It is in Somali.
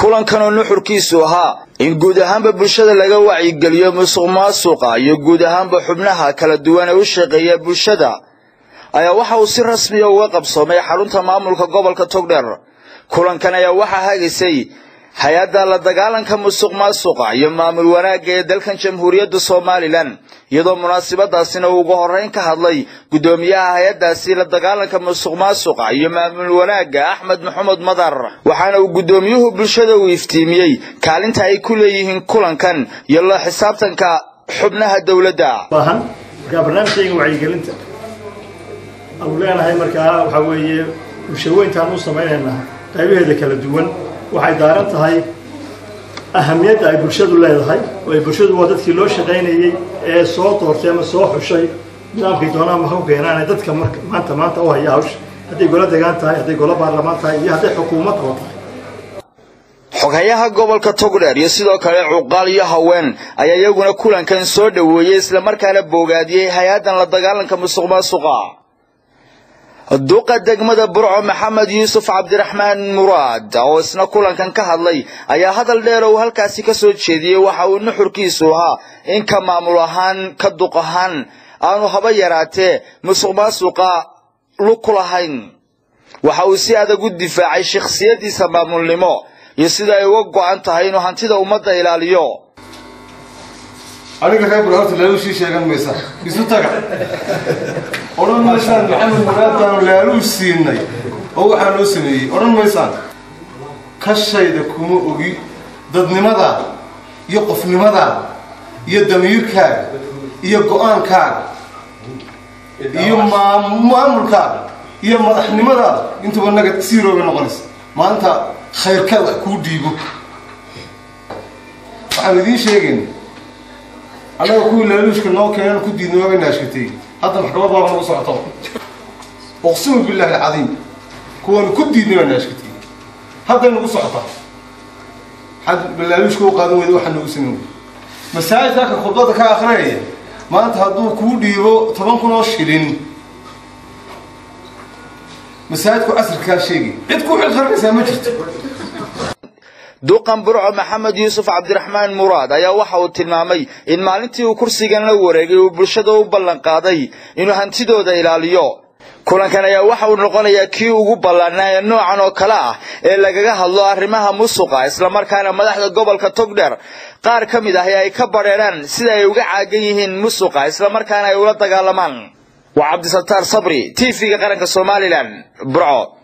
Kulankan oo nuxurkiisu ahaa in guud ahaanba bulshada laga wacyigeliyo musuqmaasuqa iyo guud ahaanba xubnaha kala duwan ee u shaqeeya bulshada ayaa waxa uu si rasmi ah uga qabsoomay xarunta maamulka gobolka Togdheer. Kulankan ayaa waxaa hagisay hay-adda la dagaalanka musuqmaasuqa iyo maamul wanaagga ee dalkan Jamhuuriyadda Somaliland, iyadoo munaasabadaasina uu ugu horreyn ka hadlay guddoomiyaha hay-addaasi la dagaalanka musuqmaasuqa iyo maamul wanaagga Axmed Maxamed Madar. Waxaana uu guddoomiyuhu bulshada u iftiimiyey kaalinta ay ku leeyihiin kulankan iyo la xisaabtanka xubnaha dowladda. Baahan markaa barnaamijkayga wacyigelinta aanu leenahay markaa waxaa weeye bulshaweyntaan u samaynaynaa qaybaheeda kala duwan waxay daaran tahay ahamiyadda ay bulshadu leedahay, oo ay bulshadu waa dadkii loo shaqaynayey ee soo doortay ama soo xushay nidaamkii doonaan ma ku keenaan dadka maanta u haya hawsha, hadday golo degaan tahay, hadday golo baarlamaan tahay iyo hadday xukuumad oo tahay. Xoghayaha gobolka Togdheer iyo sidoo kale cuqaal iyo haween ayaa iyaguna kulankan soo dhoweeyey islamarkaana boogaadiyey hay-addan la dagaalanka musuqmaasuqa. Duqa degmada Burco Maxamed Yuusuf Cabdiraxmaan Muraad oo isna kulankan ka hadlay ayaa hadal dheer oo halkaasi ka soo jeediyey waxa uu nuxurkiisu ahaa in ka maamul ahaan ka duq ahaan aanu haba yaraatee musuqmaasuqa lug ku lahayn. Waxa uu si adag u difaacay shakhsiyadiisa maamulnimo iyo sida ay uga go'an tahay inuu hantida ummadda ilaaliyo. Aniga reer Burco horta laaluushii sheegan maysa, isu taga odhan maysaan Maxamed Muraad baanu laaluush siinay oo waxaa noo sameeyey odhan maysaan. Kashayda kuma ogi dadnimadaada iyo qofnimadaada iyo damiirkaaga iyo go-aankaaga iyo maamulkaaga iyo madaxnimadaada intuba naga zero bay noqonaysa maanta. Khayrkaad wax kuu dhiibo waxaan idiin sheegayna annaga kuwii laaluushka noo keenan ku diidnay waaba naashkatay, hadda maxkamad baaba nagu socoto. Uqsimu billahi alcadiim, kuwaanu ku diidnay baa naashkatay, hadday nagu socotaa. Maxaad laaluushka u qaadan weyda? Waxaa noogu samayn weyda masaajidka ka khudbadda ka akrinaya maanta hadduu kuu dhiibo 10,000 oo shilin, masaajidku casirkaa sheegay, cid ku xil qaranaysaa ma jirto. Duqan Burco Maxamed Yuusuf Cabdiraxmaan Muraad ayaa waxa uu tilmaamay in maalintii uu kursigan la wareegay uu bulshada u ballan qaaday inuu hantidooda ilaaliyo. Kulankan ayaa waxa uu noqonayaa kii ugu ballaanaa ee noocan oo kale ah ee lagaga hadlo arrimaha musuqa, islamarkaana madaxda gobolka Togdheer qaar ka mid ah ay ka badheeraan sida ay uga caagan yihiin musuqa, islamarkaana ay ula dagaalamaan. Waa Cabdisataar Sabri, TV-ga qaranka Somaliland, Burco.